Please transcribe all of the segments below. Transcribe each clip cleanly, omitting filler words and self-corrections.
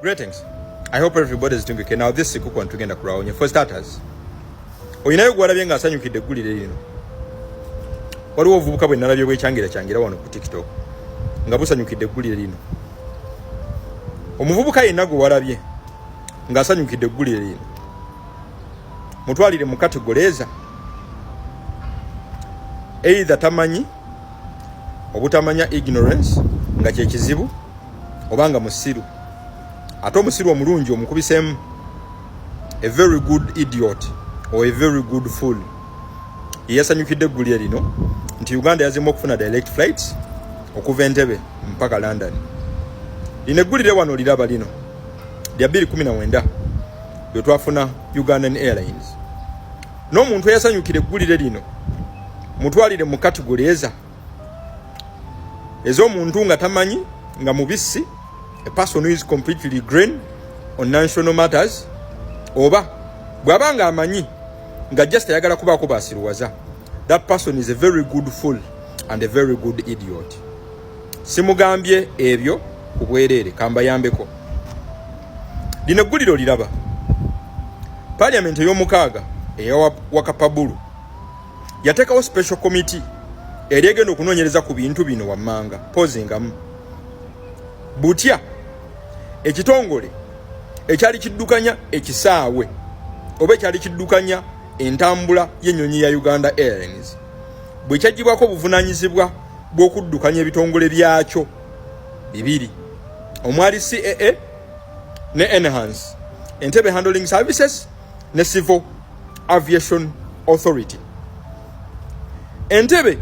Greetings. I hope everybody is doing okay. Now this sikuku tugenda kulwawonya. For starters, olinayo gwalabye ng'asanyukidde eggulire lino. Waliwo obuvubuka bwe nalabye bwekyangira kyangira wano ku TikTok nga busanyukidde eggulire lino. Omuvubuka yenna gwe walabye ng'asanyukidde eggulire lino, mutwalire mu category eza either tamanyi, obutamanya, ignorance, nga kyekizibu, oba nga musiru. Ate omusiru omulungi omukubisemu, a very good idiot or a very good fool, yeyasanyukidde eggulire lino nti Uganda yazimu okufuna direct flights okuva Entebe mpaka London. Lino eggulire wano liraba lino lya 2019 lwe twafuna Ugandan Airlines. N'omuntu eyasanyukira eggulire lino mutwalire mu category eza ez'omuntu nga tamanyi, nga mubisi, a person who is completely green on national matters, oba bw'aba nga amanyi nga just ayagala kubaako basiruwaza. That person is a very good fool and a very good idiot. Simugambye ebyo ku bwereere, kambayambeko. Lino eggulire oliraba, Parliament ey'omukaaga eya Wakapabulu yateekawo special committee eri egenda okunoonyereza ku bintu bino wammanga pozingamu butya ekitongole ekyali kiddukanya ekisaawe oba ekyali kiddukanya entambula y'ennyonyi ya Uganda Airlines bwe kyaggyibwako obuvunaanyizibwa bw'okuddukanya ebitongole byakyo bibiri omwali CAA ne Enhance, Entebe Handling Services ne Civil Aviation Authority. Entebe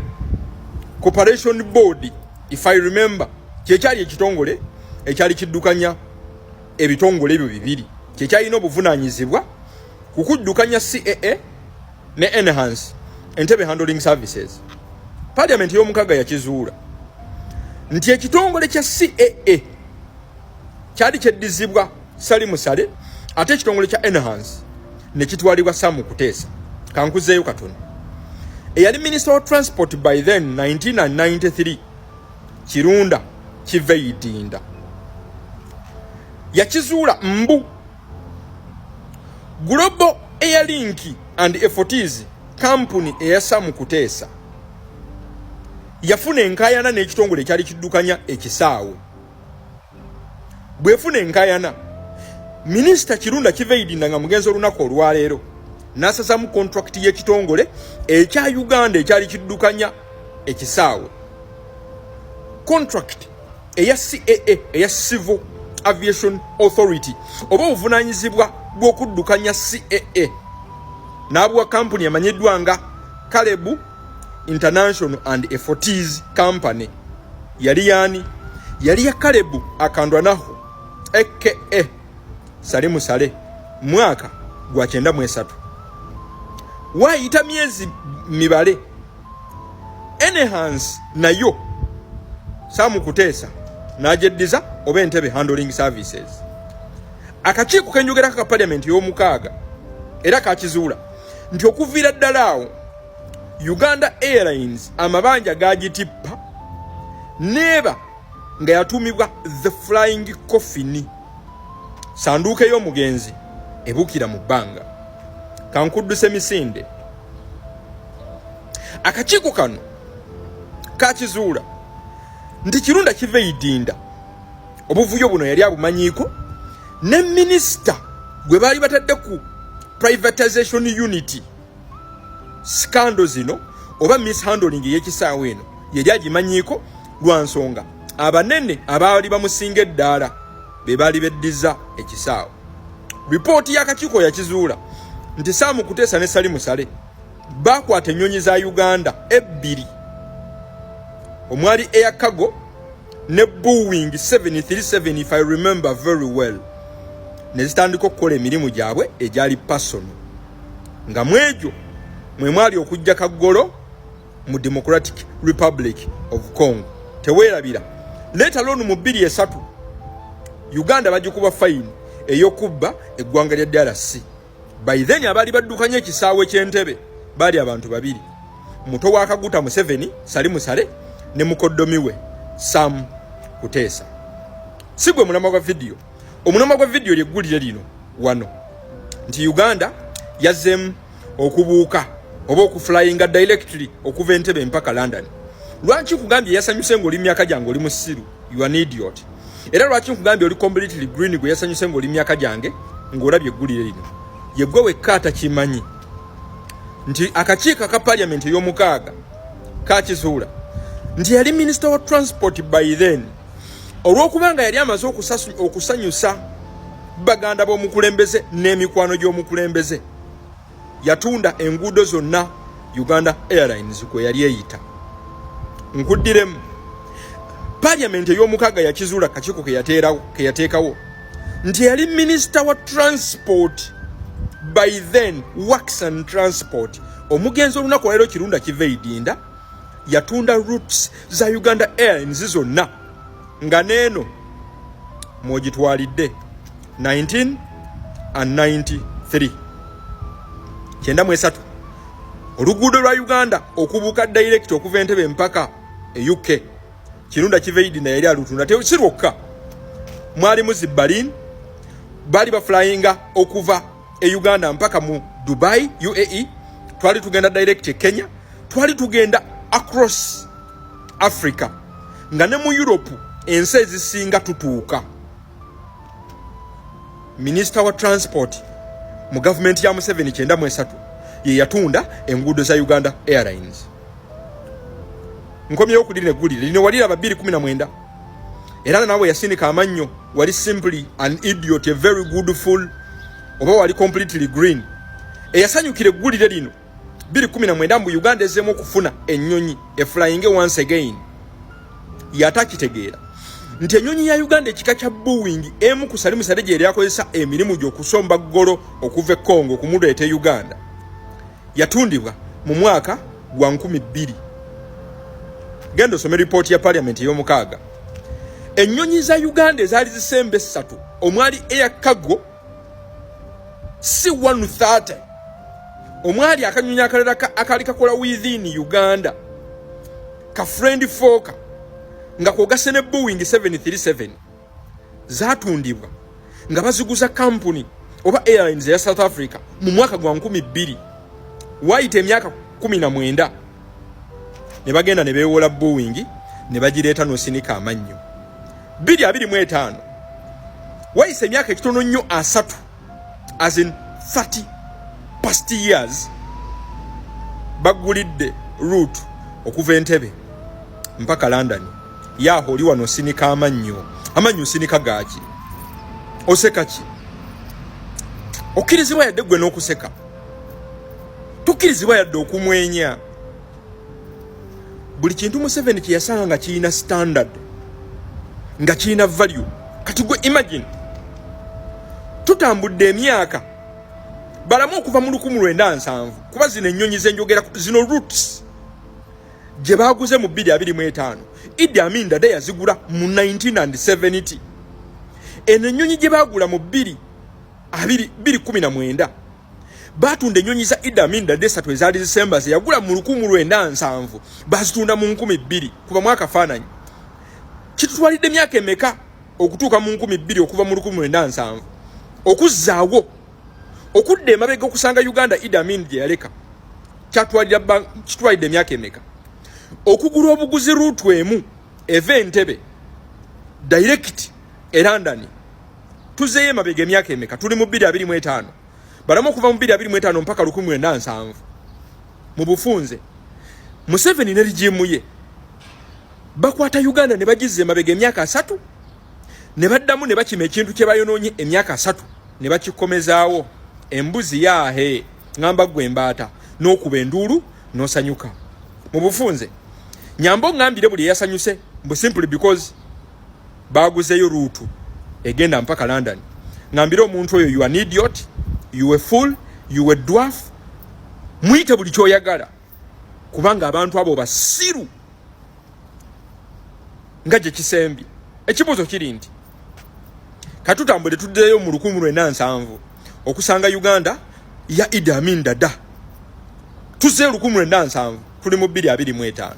Corporation Board, if I remember, kyekyali ekitongole ekyali kiddukanya ebitongole ebyo bibiri, kyekyalina obuvunaanyizibwa ku kuddukanya CAA ne Enhance, Entebe Handling Services. Parliament y'omukaga yakizuula nti ekitongole kya CAA kyali kyeddizibwa Salim Saleh, ate ekitongole kya Enhance ne kitwalibwa Sam Kuteesa. Kankuzeeyo katono. Eyali Minister of Transport by then, 1993, Kirunda Kiveitinda, yakizuula mbu Global Airlink and Efortis Company eya Sam Kuteesa yafuna enkayana n'ekitongole ekyali kiddukanya ekisaawe. Bwefuna enkayana, Minisita Kirunda Kiveidinda, nga mugenzi olunaku olwaleero, n'asazamu contract y'ekitongole ekya Uganda ekyali kiddukanya ekisaawe. Contract eya CAA, eya Civil Aviation Authority, oba obuvunaanyizibwa bw'okuddukanya CAA, n'abuwa kampuni emanyiddwa nga Caleb International and Efortis Company. Yali yaani? Yali ya Caleb Akandwanaho aka Salim Saleh. Mwaka gwa 93, waayita myezi mibale, Enhance nayo Sam Kuteesa n'agyeddiza, oba Entebe Handling Services. Akakiiko kenjogerako ka Parliament y'omukaaga era kakizuula nti okuviira ddala awo Uganda Airlines amabanja gagitippa neeba nga yatuumibwa the flying coffin, sanduuke y'omugenzi ebuukira mu bbanga. Kankudduse misinde. Akakiiko kano kakizuula nti Kirunda Kiveidinda obuvuyo buno yali abumanyiiko, ne minisita gwe baali batadde ku privatization unit, scandal zino oba mishandling ey'ekisaawe eno yali agimanyiiko, lwa nsonga abanene abaali bamusinga eddaala be baali beddiza ekisaawe. Ripooti y'akakiiko yakizuula nti Sam Kuteesa ne Salim Saleh bakwata ennyonyi za Uganda ebbiri omwali Air Cargo ne Boeing 737, if I remember very well, ne zitandika okukola emirimu gyabwe egyali personal, nga mwegyo mwe mwali okujja kaggolo mu Democratic Republic of Congo. Teweerabira, let alone mu 23 Uganda bagikuba fine ey'okubba eggwanga lya DRC. By then abaali baddukanya ekisaawe ky'Entebe baali abantu babiri, muto wa Kaguta Museveni Salim Saleh ne mukoddomi we Sam Kuteesa. Si gwe mulamwa gwa vidiyo. Omulamwa gwa vidiyo lyeggulire lino wano nti Uganda yazzeemu okubuuka oba okuflyinga directly okuva Entebe mpaka London. Lwaki nkugambye yasanyuse ng'oli myaka gyange oli musiru, you an idiot. Era lwaki nkugambye oli completely green gwe yasanyuse ng'oli myaka gyange ng'olabye eggulire lino? Yeggwe wekka atakimanyi nti akakiiko aka parliament ey'omukaaga kakizuula nti yali minisita wa transport by then, olw'okuba nga yali amaze okusanyusa baganda b'omukulembeze n'emikwano gy'omukulembeze, yatunda enguudo zonna Uganda Airlines kwe yali eyita. Nkuddiremu, parliament ey'omukaaga yakizuula, kakiiko ke yateekawo, nti yali minisita wa transport by then, works and transport, omugenzi olunaku olwaleero Kirunda Kiveidinda, yatunda routes za Uganda Airlines zonna nga neeno mwogitwalidde 1993 93 oluguudo lwa Uganda okubuuka direct okuva Entebe mpaka e UK. Kirunda Kiveidinda yali alutunda. Si lwokka, mwalimu zi Berlin, baali baflyinga okuva e Uganda mpaka mu Dubai, UAE, twali tugenda direct e Kenya, twali tugenda across Africa, nga ne mu Europe ensi ezisinga tutuuka. Minisita wa transport mu gavumenti ya Museveni 93 ye yatunda enguudo za Uganda Airlines. Nkomyewo kulina eggulire lino waliraba 219, era naawe yasinika amannyo wali simply an idiot, a very good fool, oba wali completely green eyasanyukira eggulire lino 219 mbu Uganda ezzeemu okufuna ennyonyi eflyinge once again. Yatakitegeera nti ennyonyi ya Uganda ekika kya Boeing emu ku Salim Saleh gye yali akozesa emirimu gy'okusomba ggolo okuva e Congo okumuleeta e Uganda yatundibwa mu mwaka gwa 2000. Genda osome ripooti ya parliament ey'omukaaga. Ennyonyi za Uganda ezaali zisemba essatu, omwali air cargo C130, omwali akanyonyi akalala akaali kakola within Uganda ka Friend Fokker nga kwogase ne Boeing 737, zatundibwa nga baziguza kampuni oba airlines eya South Africa mu mwaka gwa 2000. Wayita emyaka 19 ne bagenda ne beewola Boeing ne bagireeta n'osinika amannyo. 2025, wayise emyaka ekitono nnyo 30, as in 30 past years, bagulidde route okuva Entebe mpaka London. Yaho oli wano osinika amannyo. Amannyo osinika gaaki? Oseka ki? Okkirizibwa yadde gwe n'okuseka? Tukkirizibwa yadde okumwenya? Buli kintu Museveni kye yasanga nga kirina standard, nga kirina value. Kati gwe imagine, tutambudde emyaka balamu okuva mu 1970, kuba zino ennyonyi zenjogera zino, routes gye baguze mu 2025, Idi Amin Dada yazigula mu 1970. Eno ennyonyi gye bagula mu 2019, batunda ennyonyi za Idi Amin Dada esatu ezaali zisemba ze yagula mu 1970, bazitunda mu 2000. Kuba mwaka faananyi, kitutwalidde emyaka emeka okutuuka mu 2000 okuva mu 1970? Okuzzaawo, okudda emabega okusanga Uganda Idi Amin gye yaleka, kitwalidde emyaka emeka? Okugula obuguzi route emu eva Entebe direct e London, tuzeeyo emabega emyaka emeka? Tuli mu 2025. Balamu okuva mu 2025 mpaka 1970, mu bufunze Museveni ne regime ye bakwata Uganda ne bagizza emabega emyaka 30, ne baddamu ne bakima ekintu kye bayonoonye emyaka 30 ne bakikomezaawo. Embuzi yaahe ŋŋamba ggwe embaata n'okuba enduulu n'osanyuka. Mu bufunze nyamba oŋŋambire buli eyasanyuse mbu simply because baguzeyo route egenda mpaka London. Ŋŋambire omuntu oyo, you an idiot, you a fool, you a dwarf, muyite buli kyoyagala, kubanga abantu abo basiru nga gye kisembye. Ekibuuzo kiri nti katutambule tuddeyo mu 1970 okusanga Uganda ya Idi Amin Dada. Tuzzeeyo 1970, tuli mu 2025.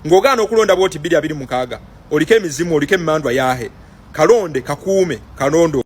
Ng'ogaana okulonda bwoti 2026, oliko emizimu, oliko emmandwa. Yaahe kalonde kakuume kalonde.